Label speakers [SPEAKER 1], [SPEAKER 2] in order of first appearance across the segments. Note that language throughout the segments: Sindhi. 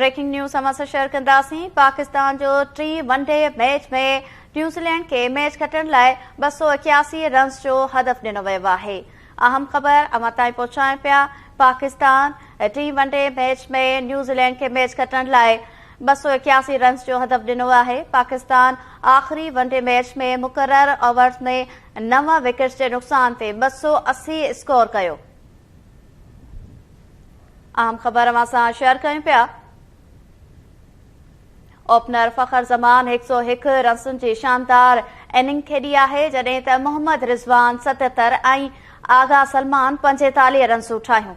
[SPEAKER 1] بريڪنگ نيوز اوهان سان شيئر ڪنداسين، پاڪستان جو ٽين ون ڊي ميچ ۾ نيوزيلينڊ کي ميچ کٽڻ لاء 281 رنز جو هدف ڏنو ويو آهي. اهم خبر اوهان تائين پهچايون پيا، پاڪستان ٽين ون ڊي ميچ ۾ نيوزيلينڊ کي ميچ کٽڻ لاء 281 رنز جو هدف ڏنو آهي. پاڪستان آخري ون ڊي ميچ ۾ مقرر اوورز ۾ نو وڪيٽس جي نقصان تي 280 اسڪور ڪيو. اهم خبر اوهان سان شيئر ڪيون پيا. اوپنر فخر زمان 101 رنسن جي شاندار اننگ کيڏي آهي جڏهن ته محمد رضوان 77 ۽ آغا سلمان 45 رنسون ٺاهيون.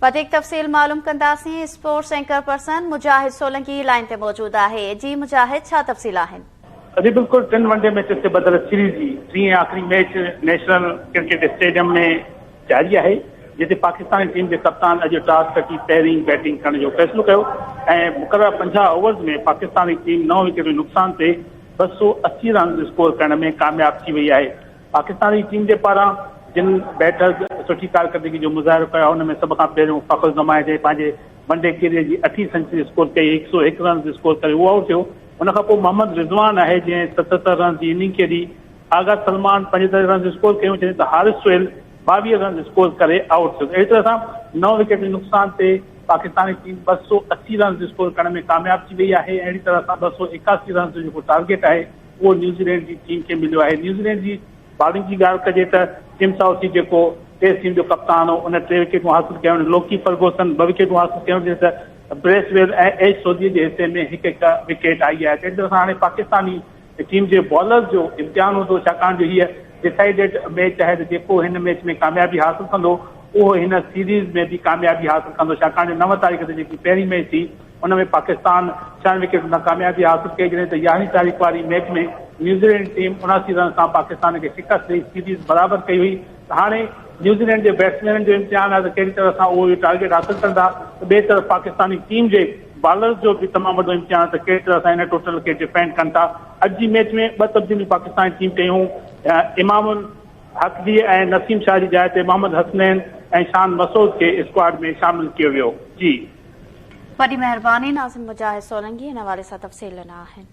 [SPEAKER 1] وڌيڪ تفصيل معلوم ڪنداسين sports anchor person Mujahid Solangi line تي موجود آهي جي مجاهد ڇا تفصيل آهن.
[SPEAKER 2] جي بلڪل ٽن ون ڊي ميچز تي ٻڌل سيريز جي ٽين ۽ آخري ميچ نيشنل ڪرڪيٽ اسٽيڊيم ۾ جاري آهي جتي پاڪستاني ٽيم جي ڪپتان اڄ ٽاس کٽي پهرين بيٽنگ ڪرڻ جو فيصلو ڪيو ۽ مقرره 50 اوورز ۾ پاڪستاني ٽيم نو وڪيٽن جي نقصان تي 280 رنز اسڪور ڪرڻ ۾ ڪامياب ٿي وئي آهي. پاڪستاني ٽيم جي پاران جن بيٽرز سٺي ڪارڪردگي جو مظاهرو ڪيو آهي ان ۾ سڀ کان پهريون فخر زمان جنهن پنهنجي ون ڊي ڪيريئر جي اٺين سينچري اسڪور ڪئي 101 رنز اسڪور ڪري اهو آئوٽ ٿيو. ان کان پوء محمد رضوان آهي جنهن 77 رنز جي اننگ کيڏي. آغا سلمان 75 رنز اسڪور ڪيون جڏهن ته حارث سهيل 22 رنز اسڪور ڪري آئوٽ ٿيو. اهڙي طرح سان نو وڪيٽن جي نقصان تي پاڪستاني ٽيم 280 رنز اسڪور ڪرڻ ۾ ڪامياب ٿي وئي آهي. اهڙي طرح سان 281 رنز جو جيڪو ٽارگيٽ آهي اهو نيوزيلينڊ جي ٽيم کي مليو آهي. نيوزيلينڊ جي بالنگ جي ڳالهه ڪجي ته ٽم سائوٿي جيڪو ٽيسٽ ٽيم جو ڪپتان هو ان ٽي وڪيٽون حاصل ڪيون، لوڪي فرگوسن ٻه وڪيٽون حاصل ڪيون جڏهن ته بريس ويل ۽ ايش سوڌي جي حصي ۾ هڪ هڪ وڪيٽ آئي آهي. تهڙي طرح سان هاڻي پاڪستاني ٽيم جي بالرز جو امتحان هوندو ڇاڪاڻ جو هيء ڊسائيڊڊ ميچ آهي ته جيڪو هن ميچ ۾ ڪاميابي حاصل ڪندو اهو هن سيريز ۾ به ڪاميابي حاصل ڪندو ڇاڪاڻ جو نو تاريخ تي جيڪي پهرين ميچ ٿي ان ۾ پاڪستان ڇهن وڪيٽن تان ڪاميابي حاصل ڪئي جڏهن ته يارهين تاريخ واري ميچ ۾ نيوزيلينڊ ٽيم 79 رنن سان پاڪستان کي شڪست ڏئي سيريز برابر ڪئي هئي ته هاڻي نيوزيلينڊ جي بيٽسمينن جو امتحان آهي ته ڪهڙي طرح سان اهو اهو ٽارگيٽ حاصل ڪندا ته ٻئي طرف پاڪستاني ٽيم جي بالرز جو به تمام وڏو امتحان آهي ته ڪهڙي طرح سان ان ٽوٽل کي ڊفينڊ ڪن ٿا. اڄ جي ميچ ۾ ٻه تبديليون پاڪستاني ٽيم ڪيون امام الحق جي ۽ نسيم شاهه جي جاء تي محمد حسنين ۽ شان مسعود کي اسڪواڊ ۾ شامل ڪيو ويو. جي.
[SPEAKER 1] وڏي مهرباني ناظم مجاهد سولنگي ان حوالي سان تفصيل ڏنا آهن.